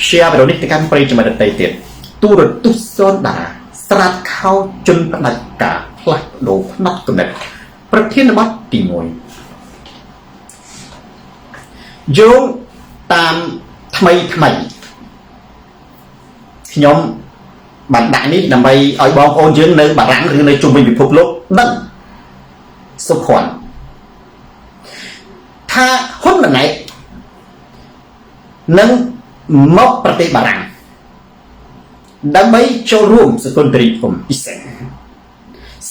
share វីដេអូនេះទៅកាន់ប្រិយមិត្តដទៃទៀតទូរទស្សន៍សូនតារាស្រាតខោជនផ្ដាច់ការផ្លាស់ប្ដូរផ្នត់គំនិតប្រធានបទទី1យោងតាមថ្មីថ្មីខ្ញុំបានដាក់នេះដើម្បីឲ្យបងប្អូនយើងនៅបារាំងឬនៅជុំវិញពិភពលោកដឹងសុខន់ថាហ៊ុនម៉ាណែតនឹងមកប្រទេសបារាំងដើម្បីចូលរួមសង្គមទ្រីភពពិសេស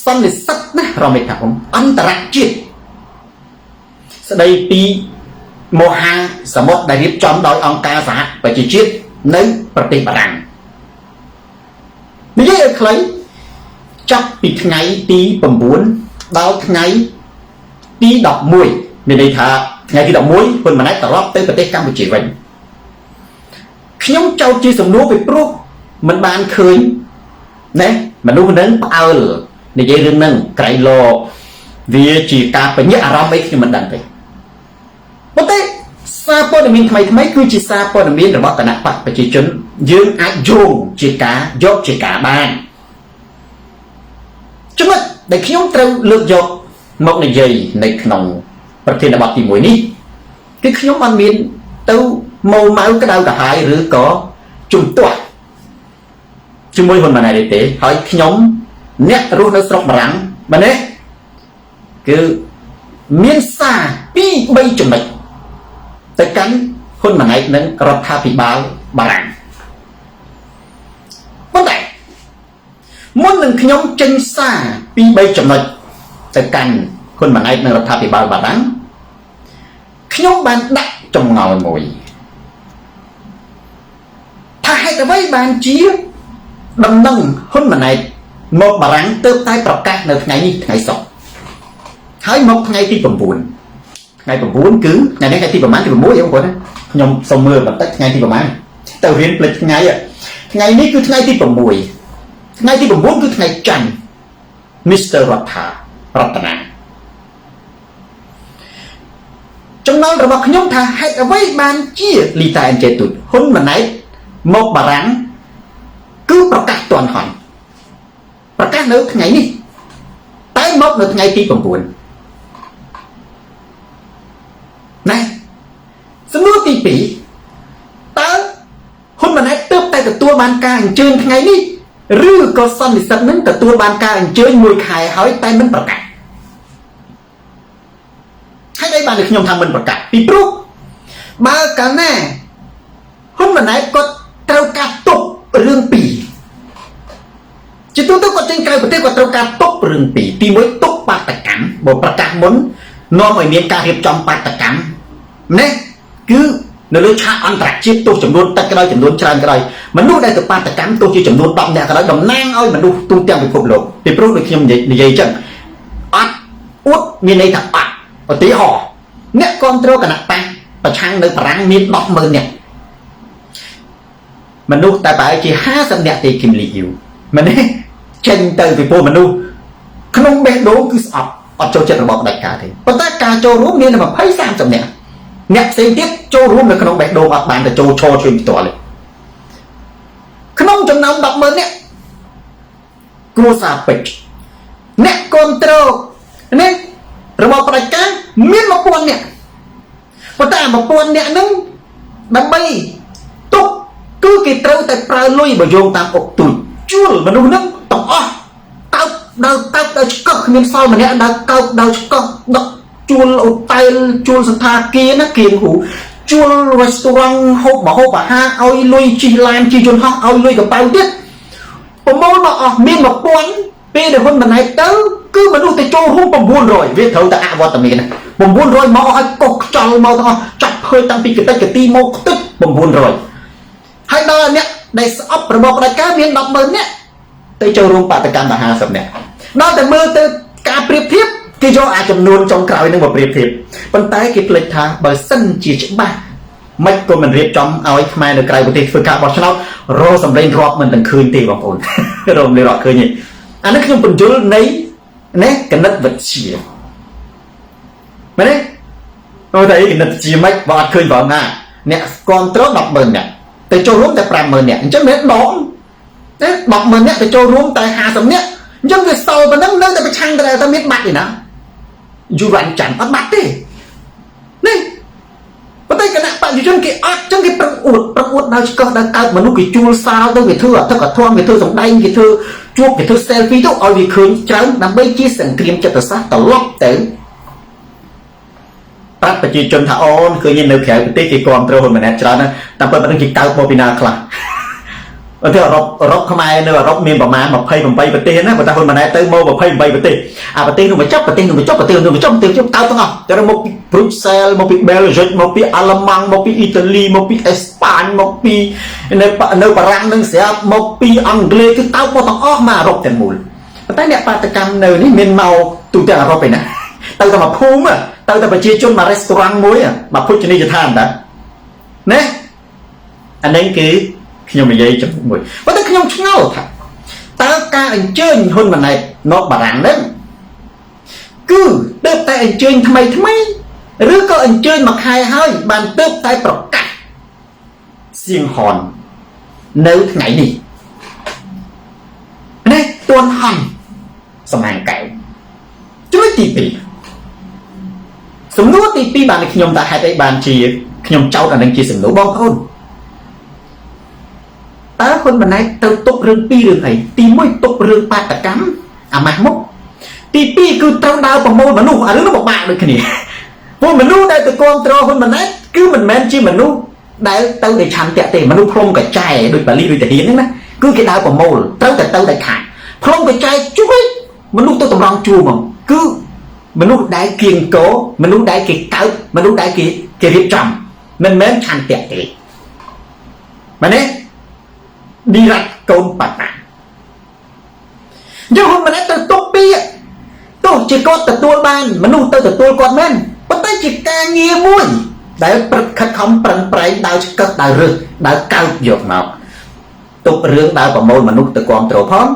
សន្និសិទណារមេថាអន្តរជាតិស្ដីពីមហាសមុទ្រដែលរៀបចំដោយអង្គការសហប្រជាជាតិនៅប្រទេសបារាំងនិយាយឲ្យខ្លីចាប់ពីថ្ងៃទី9ដល់ថ្ងៃទី11មានន័យថាថ្ងៃទី11ហ៊ុនម៉ាណែតត្រឡប់ទៅប្រទេសកម្ពុជាវិញខ្ញុំចោទជាសំណួរពីព្រោះមិនបានឃើញណាមនុស្សនឹងផ្អើលនិយាយរឿងហ្នឹងក្រៃលោវាជាការបញ្ញាអារម្មណ៍អីខ្ញុំមិនដឹងទេប៉ុន្តែសារព័ត៌មានថ្មីថ្មីគឺជាសារព័ត៌មានរបស់គណៈបកប្រជាជនយើងអាចយោងជាការយកជាការបានចំណុចដែលខ្ញុំត្រូវលើកយកមកនិយាយនៅក្នុងប្រធានបទទី1នេះគឺខ្ញុំបានមានទៅម៉ៅម៉ៅក្តៅក្រហាយឬក៏ជំទាស់ជាមួយហ៊ុនម៉ាណែតទេហើយខ្ញុំអ្នករស់នៅស្រុកបារាំងមែនទេគឺមានសារ2 3ចំណុចទៅកាន់ហ៊ុនម៉ាណែតនិងរដ្ឋាភិបាលបារាំងប៉ុន្តែមុននឹងខ្ញុំចេញសារ2 3ចំណុចទៅកាន់ហ៊ុនម៉ាណែតនិងរដ្ឋាភិបាលបារាំងខ្ញុំបានដាក់ចម្ងល់មួយថាហេតុអ្វីបានជាដំណឹងហ៊ុនម៉ាណែតមកបារាំងទើបតែប្រកាសនៅថ្ងៃនេះថ្ងៃសុក្រហើយមកថ្ងៃទី9ថ្ងៃ9គឺថ្ងៃនេះថ្ងៃទីប្រហែលទី6បងប្អូនណាខ្ញុំសូមមើលបន្តិចថ្ងៃទីប្រហែលទៅរៀនភ្លេចថ្ងៃថ្ងៃនេះគឺថ្ងៃទី6ថ្ងៃទី9គឺថ្ងៃច័ន្ទ Mr. រដ្ឋារតនាចំណងរបស់ខ្ញុំថាហេតុអ្វីបានជាលីតាអេនជេទូចហ៊ុនម៉ាណែតមកបារាំងគឺប្រកាសទាន់ហន់ប្រកាសនៅថ្ងៃនេះតែមកនៅថ្ងៃទី9ណែសំណួរទី2តើហ៊ុនម៉ាណែតទើបតែទទួលបានការអញ្ជើញថ្ងៃនេះឬក៏សន្និសិទនឹងទទួលបានការអញ្ជើញមួយខែហើយតែមិនប្រកាសហើយអីបានខ្ញុំថាមិនប្រកាសពីព្រោះបើកាលណាហ៊ុនម៉ាណែតគាត់ត្រូវការទប់រឿងពីរជាទូទៅគាត់ចេញក្រៅប្រទេសគាត់ត្រូវការទប់រឿងពីរទី1ទប់បាតកម្មបើប្រកាសមុននាំឲ្យមានការរៀបចំបាតកម្មនេះគឺនៅលើឆាកអន្តរជាតិទោះចំនួនតិចក៏ដោយចំនួនច្រើនក៏ដោយមនុស្សដែលទៅបាតកម្មទោះជាចំនួន10នាក់ក៏ដោយតំណាងឲ្យមនុស្សទូទាំងពិភពលោកពីព្រោះដូចខ្ញុំនិយាយចឹងអត់អួតមានន័យថាអត់ឧទាហរណ៍អ្នកគ្រប់គ្រងគណៈបក្សប្រឆាំងនៅបារាំងមាន100000នាក់មនុស្សតែប្រហែលជា50នាក់ទេគឹមលីយូមែនទេចេញទៅពីព្រោះមនុស្សក្នុងបេះដូងគឺស្អប់អត់ចូលចិត្តរបបផ្ដាច់ការទេប៉ុន្តែការចូលរួមមានតែ20 30នាក់អ្នកផ្សេងទៀតចូលរួមនៅក្នុងបេះដូងអត់បានទៅចូលឈរជួយផ្ទាល់ទេក្នុងចំណោម100,000នាក់គ្រួសារពេជ្រអ្នកគ្រប់គ្រងនេះរបបផ្ដាច់ការមាន1000នាក់ប៉ុន្តែ1000នាក់ហ្នឹងដើម្បីទុកគឺគេត្រូវតែប្រើលុយបើយោងតាមអុកទូចជួលមនុស្សហ្នឹងទាំងអស់កោបដើកោបដើឆ្កឹះគ្មានសល់ម្នាក់ដើកោបដើឆ្កឹះដឹកជួលអូតែលជួលសន្តាគារណាគៀងហ៊ូជួល restaurant ហូបម្ហូបអាហារឲ្យលុយជិះឡានជិះយន្តហោះឲ្យលុយកប៉ៅទៀតប្រមូលមកអស់មាន1000ពេលដែលហ៊ុនម៉ាណែតទៅគឺមនុស្សទៅចូលរួម900វាត្រូវតែអវត្តមានណា900មកឲ្យកុសខ្យល់មកទាំងអស់ចាប់ភើតាំងពីកតិចកទីមកខ្ទេច900ហើយដល់អ្នកដែលស្អប់របបផ្ដាច់ការមាន100,000នាក់ទៅចូលរួមបាតកម្មតែ50នាក់ដល់តែមើលទៅការប្រៀបធៀបគេយកអាចំនួនចុងក្រោយនឹងមកប្រៀបធៀបប៉ុន្តែគេភ្លេចថាបើសិនជាច្បាស់មិនក៏មិនរៀបចំឲ្យខ្មែរនៅក្រៅប្រទេសធ្វើការបោះឆ្នោតរកសម្លេងរាប់មិនទាំងឃើញទេបងប្អូនរកសម្លេងរាប់ឃើញទេអានេះខ្ញុំបញ្យល់នៃនេះគណិតវិទ្យាមែនទេអូតែគណិតវិទ្យាមិនបើអត់ឃើញបងណាអ្នកគ្រប់គ្រង100,000នាក់ទៅ ទៅចូលរួមតែ50000នាក់អញ្ចឹងមិនដងទេ100,000នាក់ទៅចូលរួមតែ50នាក់អញ្ចឹងវាសល់ប៉ុណ្ណឹងនៅតែប្រឆាំងតែតែមានបាត់ឯណាយូរ៉ាន់ចាំអត់បាត់ទេនេះប៉ុន្តែគណៈបព្វជិជនគេអត់ចឹងគេប្រឹងអួតប្រឹងអួតដល់ឆ្កឹះដល់កើតមនុស្សគេជួលសាលទៅគេធ្វើអធិកអធមគេធ្វើសម្ដែងគេធ្វើជួបគេធ្វើ selfie ទៅឲ្យវាឃើញច្រើនដើម្បីជាសង្គ្រាមចិត្តសាស្ត្រត្រឡប់ទៅប្រាប់ប្រជាជនថាអូនឃើញនៅក្រៅប្រទេសគេគ្រប់គ្រងហ៊ុនម៉ាណែតច្រើនណាស់តាមពិតប៉ុណ្្នឹងគេកើតមកពីណាខ្លះអត់ទេអឺរ៉ុបអឺរ៉ុបខ្មែរនៅអឺរ៉ុបមានប្រមាណ28ប្រទេសណាប៉ុន្តែហ៊ុនម៉ាណែតទៅមក28ប្រទេសអាប្រទេសនោះមកចាប់ប្រទេសនោះមកចាប់ប្រទេសនោះមកចាប់ប្រទេសនោះតើទាំងអស់តែមកពីប្រុចសែលមកពីបែលហ្សិកមកពីអាល្លឺម៉ង់មកពីអ៊ីតាលីមកពីអេស្ប៉ាញមកពីនៅនៅបារាំងនឹងស្រាប់មកពីអង់គ្លេសគឺតើមកទាំងអស់មកអឺរ៉ុបទាំងមូលប៉ុន្តែអ្នកបាតកម្មនៅនេះមានមកទូទាំងអឺរ៉ុបឯណាទៅតែមកភូមិទៅតែប្រជាជនមករេស្តូរ៉ង់មួយមកភោជនីយដ្ឋានតាណាអានេះគឺខ្ញុំនិយាយចំណុចមួយប៉ុន្តែខ្ញុំឆ្ងល់ថាតើការអញ្ជើញហ៊ុនម៉ាណែតមកបារាំងហ្នឹងគឺទើបតែអញ្ជើញថ្មីថ្មីឬក៏អញ្ជើញមួយខែហើយបានទើបតែប្រកាសសៀងហននៅថ្ងៃនេះនេះទួនហន់សំណាងកែវចំណុចទី2សំណួរទី2បានខ្ញុំថាហេតុអីបានជាខ្ញុំចោទអានឹងជាសំណួរបងប្អូនតើហ៊ុនម៉ាណែតទៅទប់រឿងពីររឿងអីទី1ទប់រឿងបាតកម្មអាម៉ាស់មុខទី2គឺត្រូវដើរប្រមូលមនុស្សអារឿងនោះពិបាកដូចគ្នាព្រោះមនុស្សដែលទៅគ្រប់គ្រងហ៊ុនម៉ាណែតគឺមិនមែនជាមនុស្សដែលទៅដោយឆន្ទៈទេមនុស្សផ្លុំកញ្ចែដូចបាលីដូចតាហ៊ានហ្នឹងណាគឺគេដើរប្រមូលត្រូវតែទៅដាច់ខាតផ្លុំកញ្ចែជួយមនុស្សទៅតម្រង់ជួរហ្មងគឺមនុស្សដែលគៀងកោមនុស្សដែលគេកើតមនុស្សដែលគេគេរៀបចំមិនមែនឆន្ទៈទេមែនទេឌីរ៉ាត់កូនប៉ាតាយកហ៊ុនម៉ាណែតទៅទប់ពីទោះជាគាត់ទទួលបានមនុស្សទៅទទួលគាត់មែនប៉ុន្តែជាការងារមួយដែលព្រឹកខិតខំប្រឹងប្រែងដើរឆ្កឹះដើររើសដើរកើបយកមកទប់រឿងដើរប្រមូលមនុស្សទៅគ្រប់គ្រងផង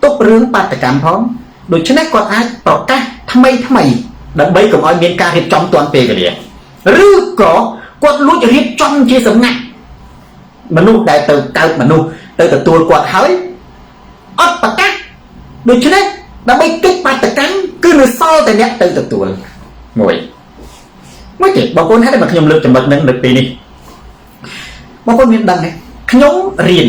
ទប់រឿងបាតកម្មផងដូច្នេះគាត់អាចប្រកាសថ្មីថ្មីដើម្បីកុំឲ្យមានការរៀបចំទាន់ពេលវេលាឬក៏គាត់លួចរៀបចំជាសម្ងាត់មនុស្សដែលទៅកើតមនុស្សទៅទទួលគាត់ហើយអត់ប្រកាសដូច្នេះដើម្បីកិច្ចបាតកម្មគឺនៅសល់តែអ្នកទៅទទួលមួយមួយទៀតបងប្អូនហេតុតែខ្ញុំលើកចំណុចហ្នឹងនៅពេលនេះបងប្អូនមានដឹងទេខ្ញុំរៀន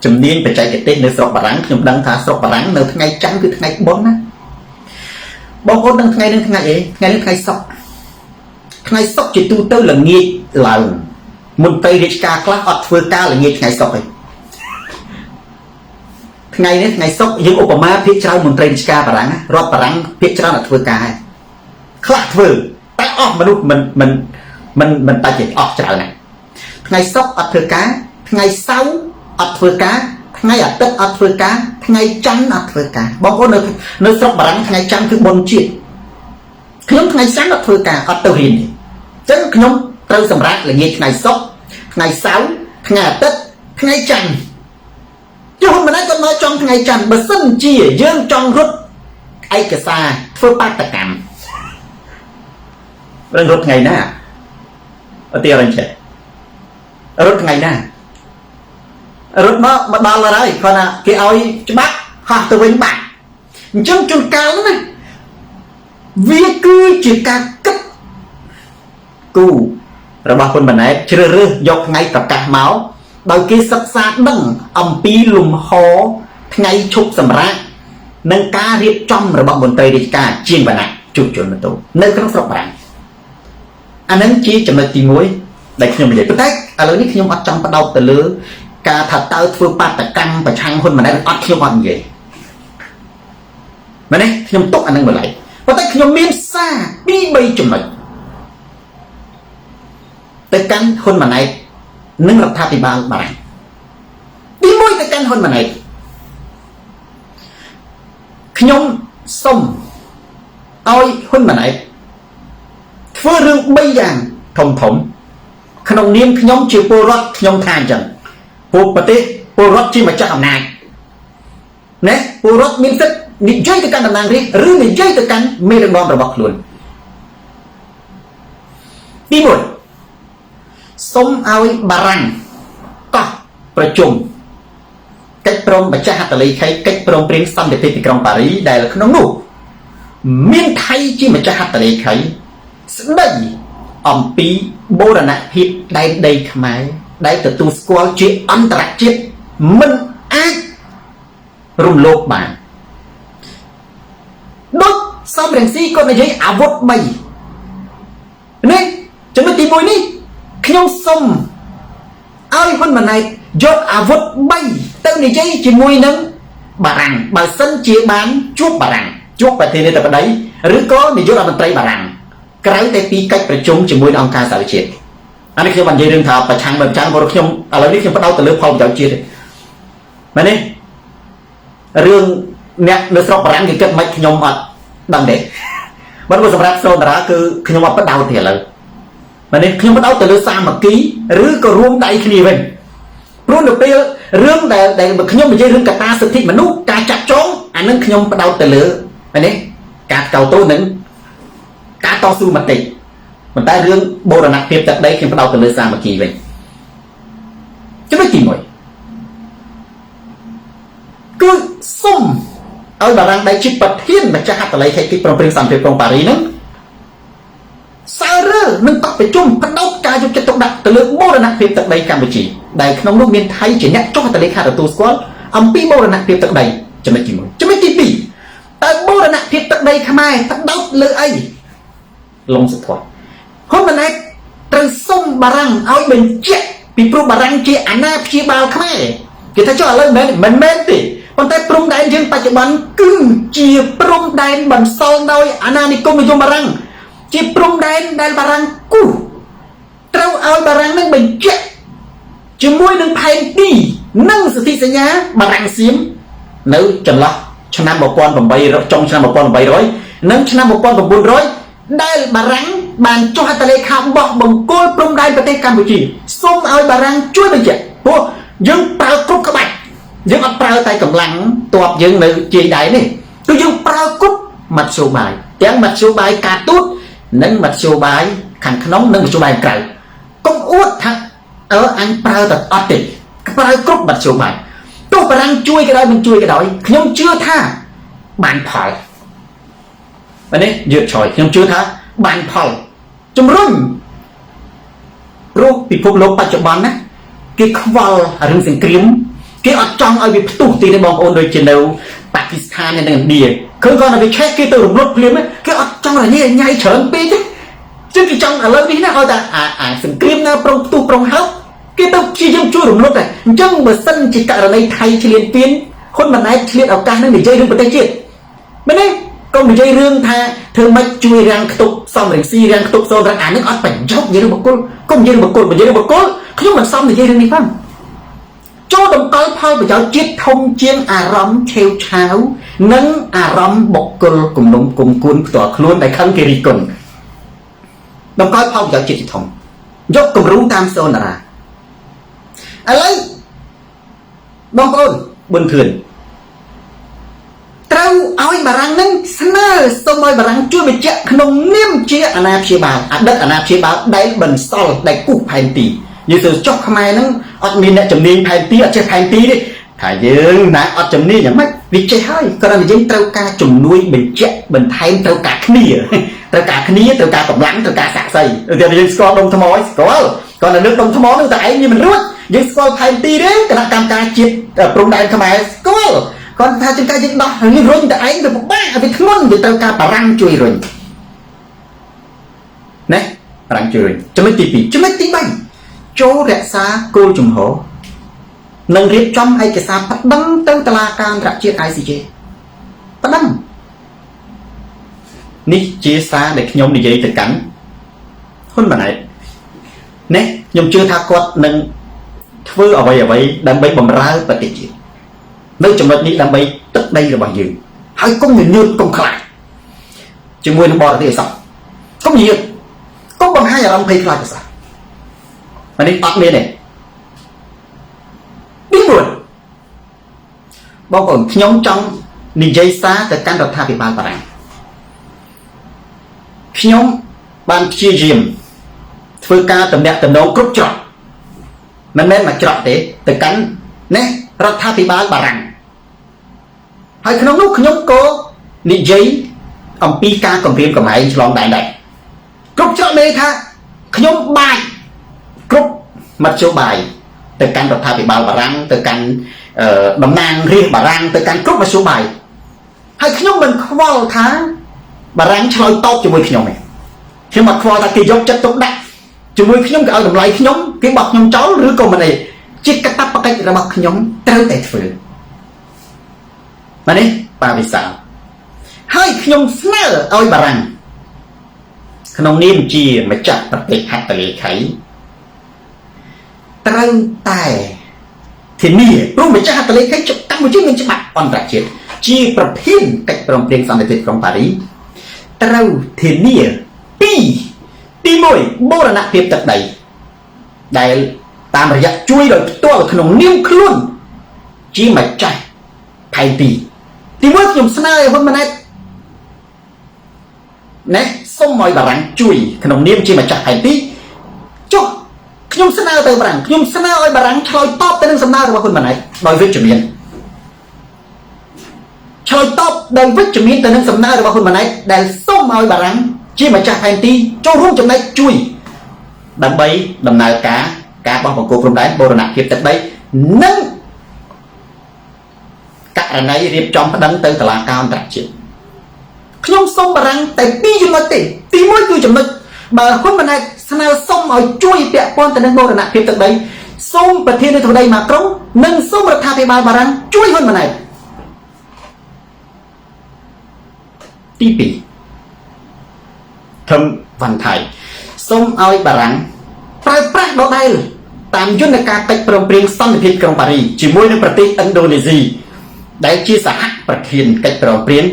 ជំនាញបច្ចេកទេសនៅស្រុកបារាំងខ្ញុំដឹងថាស្រុកបារាំងនៅថ្ងៃច័ន្ទគឺថ្ងៃបុណ្យណាបងប្អូនដឹងថ្ងៃនេះថ្ងៃអីថ្ងៃនេះថ្ងៃសុក្រថ្ងៃសុក្រជាទូទៅល្ងាចឡើងមន្ត្រីរាជការខ្លះអត់ធ្វើការល្ងាចថ្ងៃសុក្រទេថ្ងៃនេះថ្ងៃសុក្រយើងឧបមាភាគច្រើនមន្ត្រីរាជការបារាំងរដ្ឋបារាំងភាគច្រើនអត់ធ្វើការហើយខ្លះធ្វើតែអស់មនុស្សមិនមិនមិនមិនតាច់ទេអស់ច្រើនណាស់ថ្ងៃសុក្រអត់ធ្វើការថ្ងៃសៅរ៍អត់ធ្វើការថ្ងៃអាទិត្យអត់ធ្វើការថ្ងៃច័ន្ទអត់ធ្វើការបងប្អូននៅនៅស្រុកបារាំងថ្ងៃច័ន្ទគឺបុណ្យជាតិខ្ញុំថ្ងៃច័ន្ទអត់ធ្វើការអត់ទៅរៀនទេអញ្ចឹងខ្ញុំត្រូវសម្រាប់ល្ងាចថ្ងៃសុក្រថ្ងៃសៅរ៍ថ្ងៃអាទិត្យថ្ងៃច័ន្ទចុះមិនដែរគាត់មកចំថ្ងៃច័ន្ទបើសិនជាយើងចង់រត់ឯកសារធ្វើបាតកម្មរត់ថ្ងៃណាឧទាហរណ៍ចេះរត់ថ្ងៃណារត់មកមកដល់ហើយគាត់ថាគេឲ្យច្បាប់ហោះទៅវិញបាត់អញ្ចឹងជួនកាលណាវាគឺជាការគិតគូរបស់ហ៊ុនម៉ាណែតជ្រើសរើសយកថ្ងៃប្រកាសមកដោយគេសិក្សាដឹងអំពីលំហថ្ងៃឈប់សម្រាកនិងការរៀបចំរបស់មន្ត្រីរាជការជាងវណ្ណៈជួបជុលម៉ូតូនៅក្នុងស្រុកបារាំងអានឹងជាចំណុចទី1ដែលខ្ញុំនិយាយប៉ុន្តែឥឡូវនេះខ្ញុំអត់ចង់ផ្ដោតទៅលើការថាតើធ្វើបាតកម្មប្រឆាំងហ៊ុនម៉ាណែតអត់ខ្ញុំអត់និយាយមែនទេខ្ញុំទុកអានឹងបន្លែប៉ុន្តែខ្ញុំមានសារ2 3ចំណុចទៅកាន់ហ៊ុនម៉ាណែតនិងរដ្ឋាភិបាលបារាំងទី1ទៅកាន់ហ៊ុនម៉ាណែតខ្ញុំសុំឲ្យហ៊ុនម៉ាណែតធ្វើរឿង3យ៉ាងធំធំក្នុងនាមខ្ញុំជាពលរដ្ឋខ្ញុំថាអញ្ចឹងពួកប្រទេសពលរដ្ឋជាម្ចាស់អំណាចណាពលរដ្ឋមានសិទ្ធិនិយាយទៅកាន់តំណាងរាស្ត្រឬនិយាយទៅកាន់មេដឹកនាំរបស់ខ្លួនទី1សូមឲ្យបារាំង ប្រជុំកិច្ចព្រមម្ចាស់ហត្ថលេខីកិច្ចព្រមព្រៀងសន្តិភាពទីក្រុងប៉ារីដែលក្នុងនោះមានថៃជាម្ចាស់ហត្ថលេខីស្ដីអំពីបូរណភាពដែនដីខ្មែរដែលទទួលស្គាល់ជាអន្តរជាតិមិនអាចរំលោភបានដូចសំរងស៊ីគាត់និយាយអាវុធ3នេះចំណុចទី1នេះខ្ញុំសុំឲ្យហ៊ុនម៉ាណែតយកអាវុធ3ទៅនិយាយជាមួយនឹងបារាំងបើសិនជាបានជួបបារាំងជួបប្រធានាធិបតីឬក៏នាយករដ្ឋមន្ត្រីបារាំងក្រៅតែពីកិច្ចប្រជុំជាមួយនឹងអង្គការសហប្រជាជាតិអានេះខ្ញុំបាននិយាយរឿងថាប្រឆាំងមិនប្រឆាំងព្រោះខ្ញុំឥឡូវនេះខ្ញុំផ្ដោតទៅលើផលប្រយោជន៍ជាតិទេមែនទេរឿងអ្នកនៅស្រុកបារាំងគេគិតមិនខ្ញុំអត់ដឹងទេបើសម្រាប់សូនតារាគឺខ្ញុំអត់ផ្ដោតទេឥឡូវមែនទេខ្ញុំផ្ដោតទៅលើសាមគ្គីឬក៏រួមដៃគ្នាវិញព្រោះនៅពេលរឿងដែលខ្ញុំនិយាយរឿងកត្តាសិទ្ធិមនុស្សការចាត់ចងអានឹងខ្ញុំផ្ដោតទៅលើមែនទេការកោតទោសនិងការតស៊ូមតិប៉ុន្តែរឿងបូរណភាពទឹកដីខ្ញុំផ្ដោតទៅលើសាមគ្គីវិញចំណុចទី1គឺសុំឲ្យបារាំងដែលជាប្រធានម្ចាស់ហត្ថលេខីកិច្ចព្រមព្រៀងសន្តិភាពក្រុងប៉ារីហ្នឹងសើរើនឹងកក់ប្រជុំផ្ដោតការយកចិត្តទុកដាក់ទៅលើបូរណភាពទឹកដីកម្ពុជាដែលក្នុងនោះមានថៃជាអ្នកចុះហត្ថលេខាទទួលស្គាល់អំពីបូរណភាពទឹកដីចំណុចទី1ចំណុចទី2តើបូរណភាពទឹកដីខ្មែរផ្ដោតលើអីលងសុភ័ក្រហ៊ុនម៉ាណែតត្រូវសុំបារាំងឲ្យបញ្ជាក់ពីព្រោះបារាំងជាអាណាព្យាបាលខ្មែរគេថាចុះឥឡូវមិនមែនទេប៉ុន្តែព្រំដែនយើងបច្ចុប្បន្នគឺជាព្រំដែនបន្សល់ដោយអាណានិគមនិយមបារាំងជាព្រំដែនដែលបារាំងគូសត្រូវឲ្យបារាំងនឹងបញ្ជាក់ជាមួយនឹងផែនទីនិងសន្ធិសញ្ញាបារាំងសៀមនៅចន្លោះឆ្នាំ1800ចុងឆ្នាំ1800និងឆ្នាំ1900ដែលបារាំងបានចុះហត្ថលេខាបោះបង្គោលព្រំដែនប្រទេសកម្ពុជាសូមឲ្យបារាំងជួយបញ្ជាក់ព្រោះយើងប្រើគ្រប់ក្បាច់យើងអត់ប្រើតែកម្លាំងទ័ពយើងនៅជាយដៃនេះគឺយើងប្រើគ្រប់មធ្យោបាយទាំងមធ្យោបាយការទូតនិងមធ្យោបាយខាងក្នុងនិងមធ្យោបាយក្រៅកុំអួតថាអើអញប្រើតែអត់ទេប្រើគ្រប់មធ្យោបាយទោះបារាំងជួយក៏ដោយមិនជួយក៏ដោយខ្ញុំជឿថាបានផលបាទនេះយឺតឆយខ្ញុំជឿថាបានផលជំរុញព្រោះពិភពលោកបច្ចុប្បន្នណាគេខ្វល់រឿងសង្គ្រាមគេអត់ចង់ឲ្យវាផ្ទុះទីនេះបងប្អូនដូចជានៅប៉ាគីស្ថាននិងឥណ្ឌាឃើញគាត់តែវាឆេះគេទៅរំលត់ភ្លាមគេអត់ចង់រញ៉េញ៉ៃច្រើនពេកទេជាងគេចង់ឥឡូវនេះណាឲ្យតែអាសង្គ្រាមណាប្រុងផ្ទុះប្រុងហើបគេទៅព្យាយាមជួយរំលត់ដែរអញ្ចឹងបើសិនជាករណីថៃឆ្លៀនពៀនហ៊ុនម៉ាណែតឆ្លៀតឱកាសនឹងនិយាយរឿងប្រទេសជាតិមែនទេកុំនិយាយរឿងថាធ្វើម៉េចជួយរាំងខ្ទប់សំរងស៊ីរាំងខ្ទប់សូនរាំងអានឹងអត់ប្រយោជន៍និយាយរឿងបុគ្គលកុំនិយាយរឿងបុគ្គលនិយាយរឿងបុគ្គលខ្ញុំមិនសមនិយាយរឿងនេះផងចូលតម្កល់ផលប្រយោជន៍ជាតិធំជាងអារម្មណ៍ឆេវឆាវនិងអារម្មណ៍បុគ្គលគំនុំគុំគួនផ្ទាល់ខ្លួនដែលខឹងគេរិះគន់តម្កល់ផលប្រយោជន៍ជាតិជាធំយកគំរូតាមសូនតារាឥឡូវបងប្អូនប៊ុនធឿនត្រូវឲ្យបារាំងនឹងស្នើសូមឲ្យបារាំងជួយបញ្ជាក់ក្នុងនាមជាអាណាព្យាបាលអតីតអាណាព្យាបាលដែលបន្សល់ដែលគូសផែនទីនិយាយទៅចុះខ្មែរហ្នឹងអត់មានអ្នកជំនាញផែនទីអត់ចេះផែនទីទេថាយើងណាអត់ជំនាញយ៉ាងម៉េចវាចេះហើយគ្រាន់តែយើងត្រូវការជំនួយបញ្ជាក់បន្ថែមត្រូវការគ្នាត្រូវការគ្នាត្រូវការកម្លាំងត្រូវការសាក់សីឧទាហរណ៍យើងស្គាល់ដុំថ្មឲ្យស្គាល់គាត់តែលើកដុំថ្មនោះតែឯងវាមិនរួចយើងស្គាល់ផែនទីទេគណៈកម្មការជាតិព្រំដែនខ្មែរស្គាល់គាត់ថាជួនកាលយើងដោះនេះរុញតែឯងវាពិបាកវាធ្ងន់វាត្រូវការបារាំងជួយរុញណាបារាំងជួយរុញចំណុចទី2ចំណុចទី3ចូលរក្សាគោលជំហរនិងរៀបចំឯកសារប្តឹងទៅតុលាការអន្តរជាតិ ICJ ប្តឹងនេះជាសារដែលខ្ញុំនិយាយទៅកាន់ហ៊ុនម៉ាណែតនេះខ្ញុំជឿថាគាត់នឹងធ្វើអ្វីអ្វីដើម្បីបំរើប្រទេសជាតិនៅចំណុចនេះដើម្បីទឹកដីរបស់យើងហើយកុំញញើតកុំខ្លាចជាមួយនឹងបរទេសអសោះកុំញញើតកុំបង្ហាញអារម្មណ៍ភ័យខ្លាចអសោះអានេះអត់មានទេទី4បងប្អូនខ្ញុំចង់និយាយសារទៅកាន់រដ្ឋាភិបាលបារាំងខ្ញុំបានព្យាយាមធ្វើការតំណាក់តំណងគ្រប់ច្រក មិនមែនមកច្រកទេទៅកាន់ណារដ្ឋាភិបាលបារាំងហើយក្នុងនោះខ្ញុំក៏និយាយអំពីការគម្រាមកំហែងឆ្លងដែនដែរគ្រប់ច្រកមានន័យថាខ្ញុំបាច់គ្រប់មធ្យោបាយទៅកាន់រដ្ឋាភិបាលបារាំងទៅកាន់តំណាងរាស្ត្របារាំងទៅកាន់គ្រប់មធ្យោបាយហើយខ្ញុំមិនខ្វល់ថាបារាំងឆ្លើយតបជាមួយខ្ញុំទេខ្ញុំអត់ខ្វល់ថាគេយកចិត្តទុកដាក់ជាមួយខ្ញុំគេឲ្យតម្លៃខ្ញុំគេបោះខ្ញុំចោលឬក៏មិនអីជាកតបកិច្ចរបស់ខ្ញុំត្រូវតែធ្វើបាទនេះបាវិសាលហើយខ្ញុំស្នើឲ្យបារាំងក្នុងនាមជាម្ចាស់ប្រទេសហត្ថលេខីត្រូវតែធានាព្រោះម្ចាស់ហត្ថលេខីកម្ពុជាមានច្បាប់អន្តរជាតិជាប្រធានកិច្ចព្រមព្រៀងសន្តិភាពក្រុងប៉ារីត្រូវធានាពីរទី1បូរណភាពទឹកដីដែលតាមរយៈជួយដោយផ្ទាល់ក្នុងនាមខ្លួនជាម្ចាស់ផែនទីទី1ខ្ញុំស្នើឲ្យហ៊ុនម៉ាណែតណែសូមឲ្យបារាំងជួយក្នុងនាមជាម្ចាស់ផែនទីចុះខ្ញុំស្នើទៅបារាំងខ្ញុំស្នើឲ្យបារាំងឆ្លើយតបទៅនឹងសំណើរបស់ហ៊ុនម៉ាណែតដោយវិជ្ជមានឆ្លើយតបដោយវិជ្ជមានទៅនឹងសំណើរបស់ហ៊ុនម៉ាណែតដែលសូមឲ្យបារាំងជាម្ចាស់ផែនទីចូលរួមចំណែកជួយដើម្បីដំណើរការការបោះបង្គោលព្រំដែនបូរណភាពទឹកដីនិងករណីរៀបចំប្តឹងទៅតុលាការអន្តរជាតិខ្ញុំសូមបារាំងតែពីរចំណុចទេទី1គឺចំណុចបើហ៊ុនម៉ាណែតស្នើសុំឲ្យជួយពាក់ព័ន្ធទៅនឹងបូរណភាពទឹកដីសូមប្រធានាធិបតីម៉ាក្រុងនិងសូមរដ្ឋាភិបាលបារាំងជួយហ៊ុនម៉ាណែតទី2ធំវ៉ាន់ថៃសូមឲ្យបារាំងប្រើប្រាស់ដដែលតាមយន្តការកិច្ចព្រមព្រៀងសន្តិភាពក្រុងប៉ារីជាមួយនឹងប្រទេសឥណ្ឌូនេស៊ីដែលជាសហប្រធានកិច្ចព្រមព្រៀង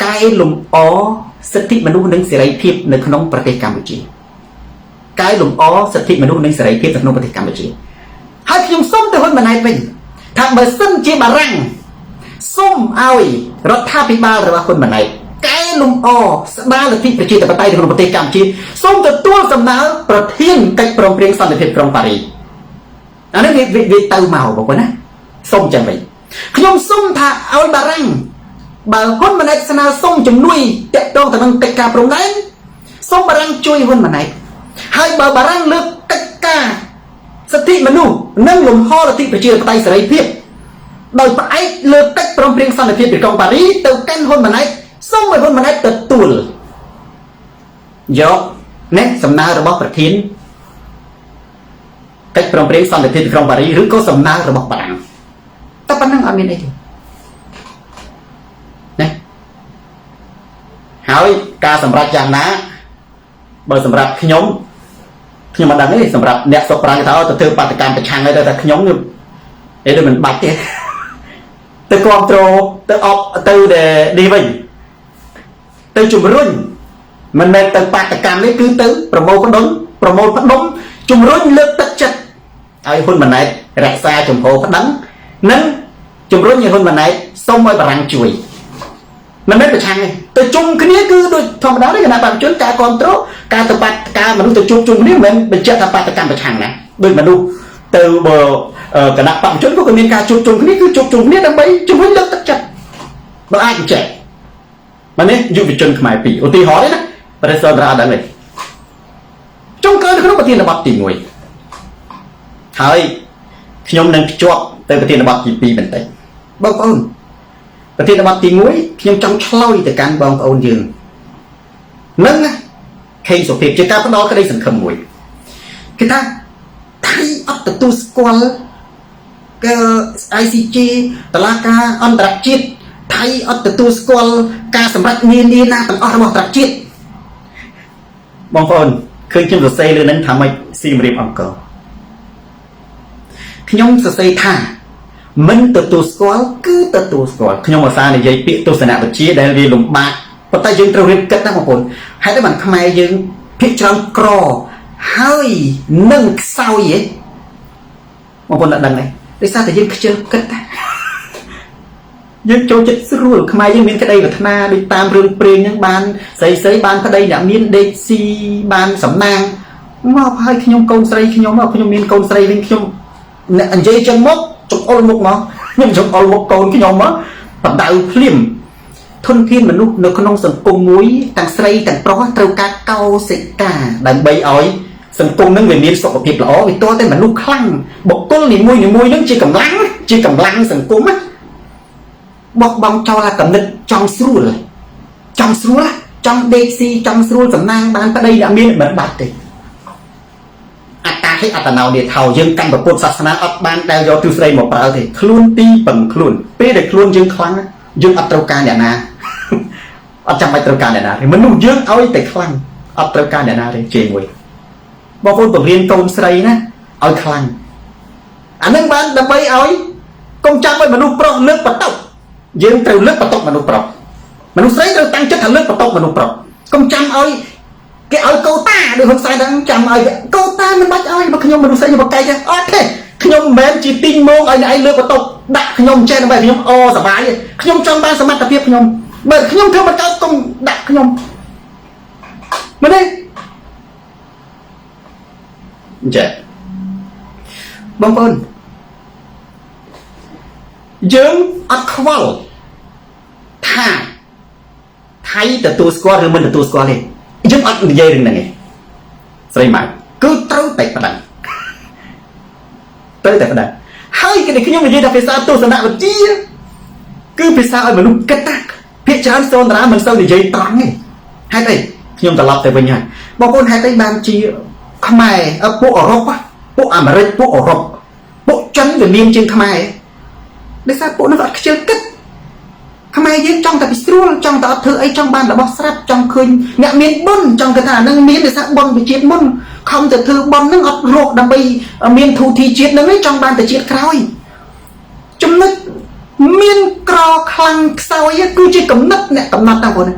កែលម្អសិទ្ធិមនុស្សនិងសេរីភាពនៅក្នុងប្រទេសកម្ពុជាកែលម្អសិទ្ធិមនុស្សនិងសេរីភាពនៅក្នុងប្រទេសកម្ពុជាហើយខ្ញុំសូមទៅហ៊ុនម៉ាណែតវិញថាបើសិនជាបារាំងសូមឲ្យរដ្ឋាភិបាលរបស់ហ៊ុនម៉ាណែតកែលម្អស្ដារលទ្ធិប្រជាធិបតេយ្យនៅក្នុងប្រទេសកម្ពុជាសូមទទួលសំណើប្រធានកិច្ចព្រមព្រៀងសន្តិភាពក្រុងប៉ារីអានេះវាទៅមកបងប្អូនណាសូមចឹងវិញខ្ញុំសូមថាឲ្យបារាំងបើហ៊ុនម៉ាណែតស្នើសុំជំនួយតាក់ទងទៅនឹងកិច្ចការព្រំដែនសូមបារាំងជួយហ៊ុនម៉ាណែតហើយបើបារាំងលើកកិច្ចការសិទ្ធិមនុស្សនិងលំហលទ្ធិប្រជាធិបតេយ្យសេរីភាពដោយផ្អែកលើកិច្ចព្រមព្រៀងសន្តិភាពទីក្រុងប៉ារីទៅកាន់ហ៊ុនម៉ាណែតសូមឲ្យហ៊ុនម៉ាណែតទទួលយកនេះសំណើរបស់ប្រធានកិច្ចព្រមព្រៀងសន្តិភាពទីក្រុងប៉ារីឬក៏សំណើរបស់បារាំងតែប៉ុណ្្នឹងអត់មានអីទេណាហើយការសម្រេចយ៉ាងណាបើសម្រាប់ខ្ញុំខ្ញុំមិនដឹងទេសម្រាប់អ្នកសុកប្រាំងគេថាទៅធ្វើបាតកម្មប្រឆាំងហើយតែខ្ញុំអីដូចមិនបាច់ទេទៅគ្រប់ត្រូលទៅអបទៅនេះវិញទៅជំរុញមិនមែនទៅបាតកម្មនេះគឺទៅប្រមូលផ្ដុំប្រមូលផ្ដុំជំរុញលើកទឹកចិត្តឲ្យហ៊ុនម៉ាណែតរក្សាជំហរប្តឹងនិងជំរុញឲ្យហ៊ុនម៉ាណែតសូមឲ្យបារាំងជួយមិនមែនប្រឆាំងទេទៅជុំគ្នាគឺដូចធម្មតាទេគណៈបព្វជជនការគ្រប់គ្រងការទៅបាត់ការមនុស្សទៅជួបជុំគ្នាមិនមែនបញ្ជាក់ថាបាតកម្មប្រឆាំងណាដូចមនុស្សទៅបើគណៈបព្វជជនក៏មានការជួបជុំគ្នាគឺជួបជុំគ្នាដើម្បីជំរុញលើកទឹកចិត្តបើអាចអញ្ចឹងបាទនេះយុវជនខ្មែរពីរឧទាហរណ៍ទេណាប្រសិទ្ធរាដឹងទេចុងក្រោយក្នុងប្រធានបទទី1ហើយខ្ញុំនឹងភ្ជាប់ទៅប្រធានបទទី2បន្តិចបងប្អូនប្រធានបទទី1ខ្ញុំចង់ឆ្លើយទៅកាន់បងប្អូនយើងនឹងខេងសុភាពជាការផ្ដល់ក្តីសង្ឃឹមមួយគេថាថៃអត់ទទួលស្គាល់គេ ICJ តឡាការអន្តរជាតិថៃអត់ទទួលស្គាល់ការសម្រេចនានាណាទាំងអស់របស់អន្តរជាតិបងប្អូនឃើញខ្ញុំសរសេរលើនឹងថាម៉េចសៀមរាបអង្គរខ្ញុំសរសេរថាមិនទទួលស្គាល់គឺទទួលស្គាល់ខ្ញុំអាសានិយាយពាក្យទស្សនវិជ្ជាដែលវាលំបាកប៉ុន្តែយើងត្រូវរៀនគិតណាបងប្អូនហេតុអីបានខ្មែរយើងភាគច្រើនក្រហើយនឹងខ្សោយហ៎បងប្អូនដឹងទេដោយសារតែយើងខ្ជិលគិតណាយើងចូលចិត្តស្រួលខ្មែរយើងមានក្តីប្រាថ្នាដូចតាមរឿងព្រេងហ្នឹងបានស្រីស្រីបានប្តីអ្នកមានដេកស៊ីបានសំណាង មកហើយខ្ញុំកូនស្រីខ្ញុំខ្ញុំមានកូនស្រីវិញខ្ញុំអ្នកនិយាយចឹងមកចង្អុលមុខមកខ្ញុំចង្អុលមុខកូនខ្ញុំមកបដៅភ្លាមធនធានមនុស្សនៅក្នុងសង្គមមួយទាំងស្រីទាំងប្រុសត្រូវការកោសិកាដើម្បីឲ្យសង្គមនឹងវាមានសុខភាពល្អវាទាល់តែមនុស្សខ្លាំងបុគ្គលនីមួយនីមួយនឹងជាកម្លាំងជាកម្លាំងសង្គមណាបោះបង់ចោលអាកំណត់ចង់ស្រួលចង់ស្រួលចង់ដេកស៊ីចង់ស្រួលសំណាងបានប្តីអ្នកមានមិនបាច់ទេអត្តាហិអត្តនោនេថោយើងកាន់ពុទ្ធសាសនាអត់បានដែលយកទិសស្រីមកប្រើទេខ្លួនទីពឹងខ្លួនពេលដែលខ្លួនយើងខ្លាំងយើងអត់ត្រូវការអ្នកណាអត់ចាំបាច់ត្រូវការអ្នកណាទេមនុស្សយើងឲ្យតែខ្លាំងអត់ត្រូវការអ្នកណាទេជាមួយបងប្អូនបង្រៀនកូនស្រីណាឲ្យខ្លាំងអានឹងបានដើម្បីឲ្យកុំចាំឲ្យមនុស្សប្រុសលើកបន្តុកយើងត្រូវលើកបន្តុកមនុស្សប្រុសមនុស្សស្រីត្រូវតាំងចិត្តថាលើកបន្តុកមនុស្សប្រុសកុំចាំឲ្យគេឲ្យកូតាដូចហ៊ុនសែនហ្នឹងចាំឲ្យកូតាមិនបាច់ឲ្យបើខ្ញុំមនុស្សស្រីខ្ញុំបកែកអត់ទេខ្ញុំមិនមែនជាទីងមងឲ្យអ្នកឯងលើកបន្តុកដាក់ខ្ញុំចេះដើម្បីខ្ញុំអសប្បាយខ្ញុំចង់បានសមត្ថភាពខ្ញុំបើខ្ញុំធ្វើមិនកើតកុំដាក់ខ្ញុំមែនទេអញ្ចឹងបងប្អូនយើងអត់ខ្វល់ថាថៃទទួលស្គាល់ឬមិនទទួលស្គាល់ទេយើងអត់និយាយរឿងហ្នឹងទេស្រីម៉ៅគឺត្រូវតែប្តឹងត្រូវតែប្តឹងហើយគេខ្ញុំនិយាយថាភាសាទស្សនវិជ្ជាគឺភាសាឲ្យមនុស្សគិតណាភាគច្រើនសូនតារាមិនសូវនិយាយត្រង់ទេហេតុអីខ្ញុំត្រឡប់ទៅវិញហើយបងប្អូនហេតុអីបានជាខ្មែរពួកអឺរ៉ុបពួកអាមេរិកពួកអឺរ៉ុបពួកចិនវាមានជាងខ្មែរដោយសារពួកនោះអត់ខ្ជិលគិតខ្មែរយើងចង់តែពីស្រួលចង់តែអត់ធ្វើអីចង់បានរបស់ស្រាប់ចង់ឃើញអ្នកមានបុណ្យចង់គេថាអានឹងមានដោយសារបុណ្យវិជាតិមុនខំទៅធ្វើបុណ្យនឹងអត់រកដើម្បីមានធូធីជាតិនឹងចង់បានតែជាតិក្រោយចំណុចមានក្រខ្លាំងខ្សោយគឺជាកំណត់អ្នកកំណត់តាបងប្អូន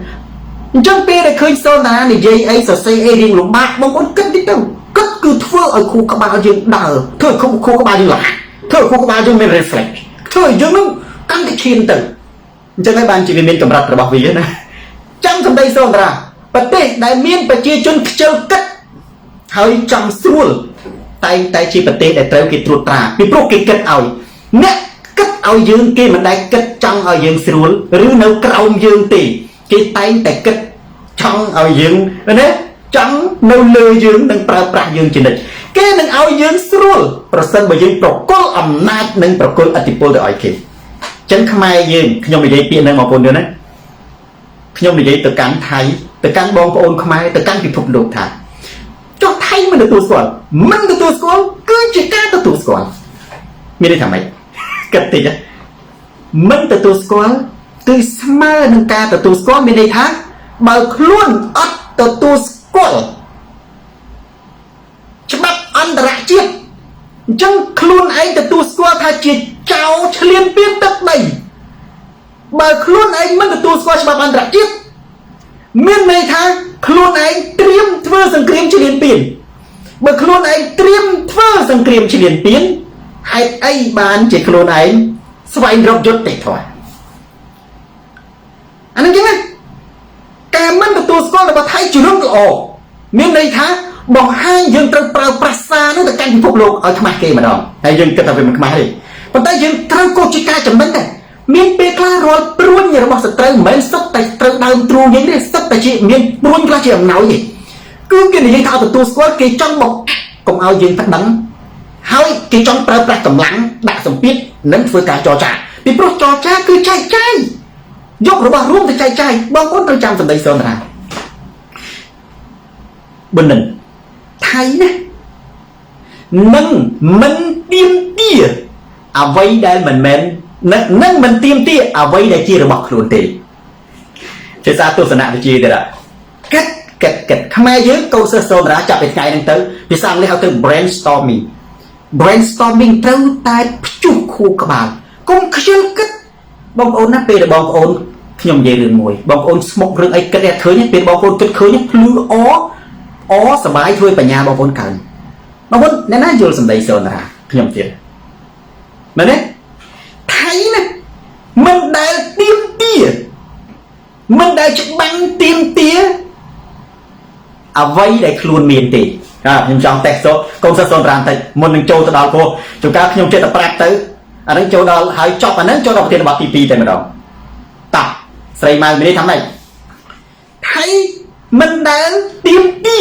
អញ្ចឹងពេលដែលឃើញសូណានិយាយអីសរសេរអីរៀងលំបាកបងប្អូនគិតតិចទៅគិតគឺធ្វើឲ្យខួរក្បាលយើងដើរធ្វើឲ្យខួរក្បាលយើងលះធ្វើឲ្យខួរក្បាលយើងមាន reflex ធ្វើឲ្យយើងនឹងកាន់តែឈានទៅអញ្ចឹងហើយបានជាវាមានកម្រិតរបស់វាណាចាំសម្ដីសូនតារាប្រទេសដែលមានប្រជាជនខ្ជិលគិតហើយចង់ស្រួលតែងតែជាប្រទេសដែលត្រូវគេត្រួតត្រាពីព្រោះគេគិតឲ្យអ្នកគិតឲ្យយើងគេមិនដែលគិតចង់ឲ្យយើងស្រួលឬនៅក្រោមយើងទេគេតែងតែគិតចង់ឲ្យយើងណាចង់នៅលើយើងនិងប្រើប្រាស់យើងជានិច្ចគេនឹងឲ្យយើងស្រួលប្រសិនបើយើងប្រគល់អំណាចនិងប្រគល់ឥទ្ធិពលទៅឲ្យគេចឹងខ្មែរយើងខ្ញុំនិយាយពាក្យហ្នឹងបងប្អូនយល់ណាខ្ញុំនិយាយទៅកាន់ថៃទៅកាន់បងប្អូនខ្មែរទៅកាន់ពិភពលោកថាចុះថៃមិនទទួលស្គាល់មិនទទួលស្គាល់គឺជាការទទួលស្គាល់មានន័យថាម៉េចគិតតិចមិនទទួលស្គាល់គឺស្មើនឹងការទទួលស្គាល់មានន័យថាបើខ្លួនអត់ទទួលស្គាល់ច្បាប់អន្តរជាតិអញ្ចឹងខ្លួនឯងទទួលស្គាល់ថាជាចៅឈ្លានពានទឹកដីបើខ្លួនឯងមិនទទួលស្គាល់ច្បាប់អន្តរជាតិមានន័យថាខ្លួនឯងត្រៀមធ្វើសង្គ្រាមឈ្លានពានបើខ្លួនឯងត្រៀមធ្វើសង្គ្រាមឈ្លានពានហេតុអីបានជាខ្លួនឯងស្វែងរកយុត្តិធម៌អានឹងចឹងណាការមិនទទួលស្គាល់របស់ថៃជារឿងល្អមានន័យថាបង្ហាញយើងត្រូវប្រើប្រាស់សារនោះទៅកាន់ពិភពលោកឲ្យខ្មាស់គេម្ដងហើយយើងគិតថាវាមិនខ្មាស់ទេប៉ុន្តែយើងត្រូវកោជាការចំណេញដែរមានពេលខ្លះរាល់ព្រួញរបស់សត្រូវមិនមែនសុទ្ធតែត្រូវដើមទ្រូងយើងទេសុទ្ធតែជាមានព្រួញខ្លះជាអំណោយទេគឺគេនិយាយថាទទួលស្គាល់គេចង់បង្អាក់កុំឲ្យយើងប្តឹងហើយគេចង់ប្រើប្រាស់កម្លាំងដាក់សម្ពាធនិងធ្វើការចរចាពីព្រោះចរចាគឺចែកចាយយករបស់រួមទៅចែកចាយបងប្អូនត្រូវចាំសម្ដីសូនតាបុនិនថៃណានឹងមិនទៀមទាអ្វីដែលមិនមែននឹងមិនទៀមទាអ្វីដែលជារបស់ខ្លួនទេភាសាទស្សនវិជ្ជាទៀតគិតគិតគិតខ្មែរយើងកូនសិស្សសូនតាចាប់ពីថ្ងៃហ្នឹងទៅភាសាអង់គ្លេសហៅទៅ brainstorming brainstorming ត្រូវតែព្យុះខួរក្បាលកុំខ្ជិលគិតបងប្អូនណាពេលដែលបងប្អូនខ្ញុំនិយាយរឿងមួយបងប្អូនស្មុករឿងអីគិតតែឃើញពេលបងប្អូនគិតឃើញភ្លឺអអសបាយធ្វើបញ្ញាបងប្អូនកើនបងប្អូនអ្នកណាយល់សម្ដីសូនតាខ្ញុំទៀតមែនទេថៃណាមិនដែលទៀមទាមិនដែលច្បាំងទៀមទាអ្វីដែលខ្លួនមានទេ អាខ្ញុំចង់តេស្តសូកុំសិស្ស05តិចមុននឹងចូលទៅដល់ព្រោះជួនកាលខ្ញុំចេះតែប្រាប់ទៅអានឹងចូលដល់ហើយចប់អានឹងចូលដល់ប្រធានបទទី2តែម្ដងតោះស្រីម៉ៅមីនេះថាម៉េចថៃមិនដែលទៀមទា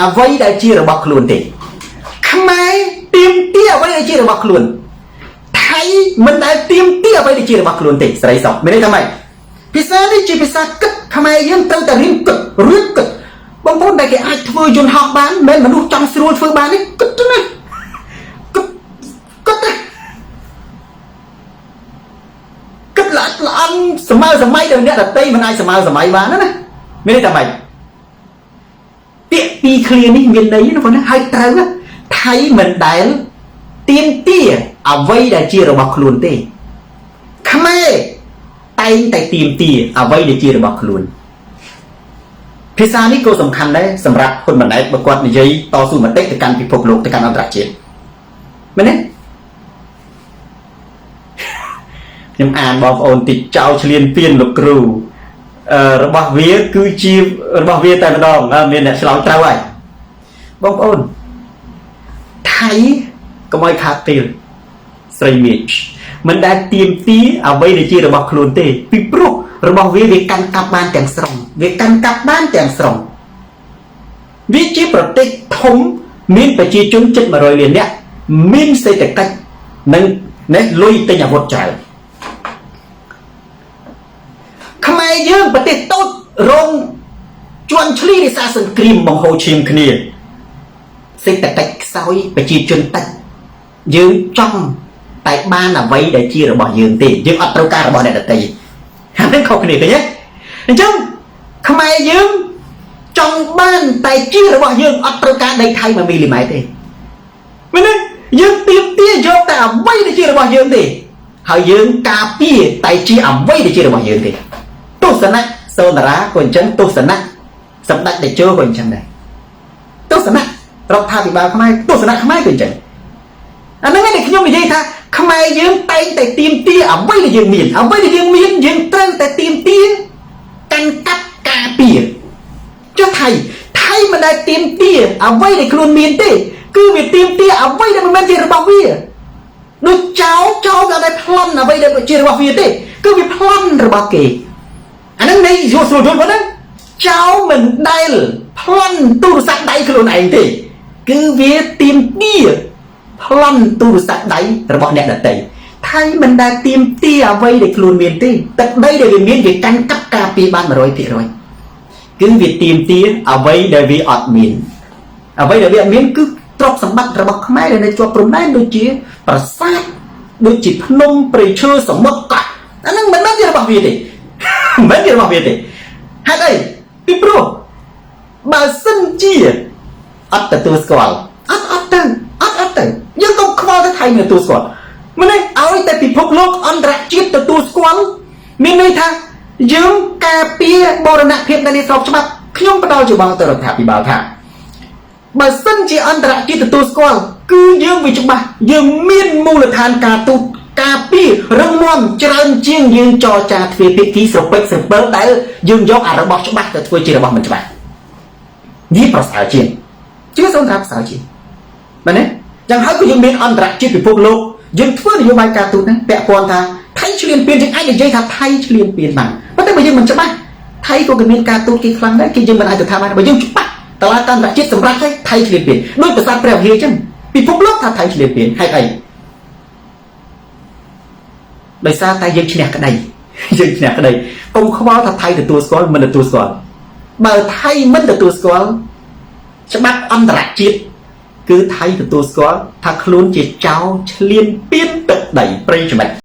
អ្វីដែលជារបស់ខ្លួនទេខ្មែរទៀមទាអ្វីដែលជារបស់ខ្លួនថៃមិនដែលទៀមទាអ្វីដែលជារបស់ខ្លួនទេស្រីសុកមានន័យថាម៉េចភាសានេះជាភាសាគិតខ្មែរយើងត្រូវតែរៀនគិតរៀនគិតបងប្អូនដែលគេអាចធ្វើយន្តហោះបានមិនមនុស្សចង់ស្រួលធ្វើបាននេះគិតទៅណាគិតគិតណាគិតល្អិតល្អន់សម័យសម័យដែលអ្នកដតីមិនអាចសម័យសម័យបានណាមានន័យថាម៉េចពាក្យពីរឃ្លានេះមានន័យណាបងណាហើយត្រូវថៃមិនដែលទៀមទាអ្វីដែលជារបស់ខ្លួនទេខ្មែរតែងតែទៀមទាអ្វីដែលជារបស់ខ្លួនភាសានេះក៏សំខាន់ដែរសម្រាប់ហ៊ុនម៉ាណែតបើគាត់និយាយតស៊ូមតិទៅកាន់ពិភពលោកទៅកាន់អន្តរជាតិមែនទេខ្ញុំអានបងប្អូនតិចចោលឆ្លៀនពៀនលោកគ្រូអឺរបស់វាគឺជារបស់វាតែម្ដងមានអ្នកឆ្លើយត្រូវហើយបងប្អូនថៃកុំឲ្យខាតពេលស្រីមេឃមិនដែលទៀមទាអ្វីដែលជារបស់ខ្លួនទេពីព្រោះរបស់វាវាកាន់កាប់បានទាំងស្រុងវាកាន់កាប់បានទាំងស្រុងវាជាប្រទេសធំមានប្រជាជនជិត100លាននាក់មានសេដ្ឋកិច្ចនិងនេះលុយទិញអាវុធច្រើនខ្មែរយើងប្រទេសតូចរងជន់ឈ្លីរិសាសង្គ្រាមបង្ហូរឈាមគ្នាសេដ្ឋកិច្ចខ្សោយប្រជាជនតិចយើងចង់តែបានអ្វីដែលជារបស់យើងទេយើងអត់ត្រូវការរបស់អ្នកដទៃអានេះខុសគ្នាឃើញទេអញ្ចឹងខ្មែរយើងចង់បានតែជារបស់យើងអត់ត្រូវការដីថៃ1មីលីម៉ែត្រទេមែនទេយើងទៀមទាយកតែអ្វីដែលជារបស់យើងទេហើយយើងការពារតែជាអ្វីដែលជារបស់យើងទេទស្សនៈសូនរាក៏អញ្ចឹងទស្សនៈសម្ដេចតេជោក៏អញ្ចឹងដែរទស្សនៈរដ្ឋាភិបាលខ្មែរទស្សនៈខ្មែរក៏អញ្ចឹងអាហ្នឹងឯងដែលខ្ញុំនិយាយថាខ្មែរយើងតែងតែទៀមទាអ្វីដែលយើងមានអ្វីដែលយើងមានយើងត្រូវតែទៀមទាកាន់កាប់ការពារចុះថៃថៃមិនដែលទៀមទាអ្វីដែលខ្លួនមានទេគឺវាទៀមទាអ្វីដែលមិនមែនជារបស់វាដូចចោលចោលក៏ដែលប្លន់អ្វីដែលជារបស់វាទេគឺវាប្លន់របស់គេអាហ្នឹងនៃយល់ស្រួលយល់ប៉ុណ្ណាចោលមិនដែលប្លន់ទូរស័ព្ទដៃខ្លួនឯងទេគឺវាទៀមទាប្លន់ទូរស័ព្ទដៃរបស់អ្នកដទៃថៃមិនដែលទៀមទាអ្វីដែលខ្លួនមានទេទឹកដីដែលវាមានវាកាន់កាប់ការពារបាន100%គឺវាទៀមទាអ្វីដែលវាអត់មានអ្វីដែលវាអត់មានគឺទ្រព្យសម្បត្តិរបស់ខ្មែរដែលនៅជាប់ព្រំដែនដូចជាប្រាសាទដូចជាភ្នំព្រៃឈើសមុទ្រកោះអាហ្នឹងមិនមែនជារបស់វាទេមិនមែនជារបស់វាទេហេតុអីពីព្រោះបើសិនជាអត់ទទួលស្គាល់អត់អត់ទៅអត់អត់ទៅយើងកុំខ្វល់ទៅថៃមិនទទួលស្គាល់មិនទេឲ្យតែពិភពលោកអន្តរជាតិទទួលស្គាល់មានន័យថាយើងការពារបូរណភាពនៃស្របច្បាប់ខ្ញុំផ្ដល់យោបល់ទៅរដ្ឋាភិបាលថាបើសិនជាអន្តរជាតិទទួលស្គាល់គឺយើងវាច្បាស់យើងមានមូលដ្ឋានការទូតការពាររឹងមាំច្រើនជាងយើងចរចាទ្វេភាគីស្រពេចស្រពិលដែលយើងយកអារបស់ច្បាស់ទៅធ្វើជារបស់មិនច្បាស់វាប្រសើរជាងជឿសូមថាប្រសើរជាងមែនទេយ៉ាងហើយក៏យើងមានអន្តរជាតិពិភពលោកយើងធ្វើនយោបាយការទូតហ្នឹងពាក់ព័ន្ធថាថៃឈ្លានពានយើងអាចនិយាយថាថៃឈ្លានពានបានប៉ុន្តែបើយើងមិនច្បាស់ថៃក៏គេមានការទូតគេខ្លាំងដែរគេយើងមិនអាចទៅថាបានបើយើងច្បាស់តឡាការអន្តរជាតិសម្រាប់ឲ្យថៃឈ្លានពានដោយប្រាសាទព្រះវិហារអញ្ចឹងពិភពលោកថាថៃឈ្លានពានហេតុអីដោយសារតែយើងឈ្នះក្តីយើងឈ្នះក្តីកុំខ្វល់ថាថៃទទួលស្គាល់មិនទទួលស្គាល់បើថៃមិនទទួលស្គាល់ច្បាប់អន្តរជាតិគឺថៃទទួលស្គាល់ថាខ្លួនជាចៅឈ្លានពានទឹកដីប្រិយមិត្ត។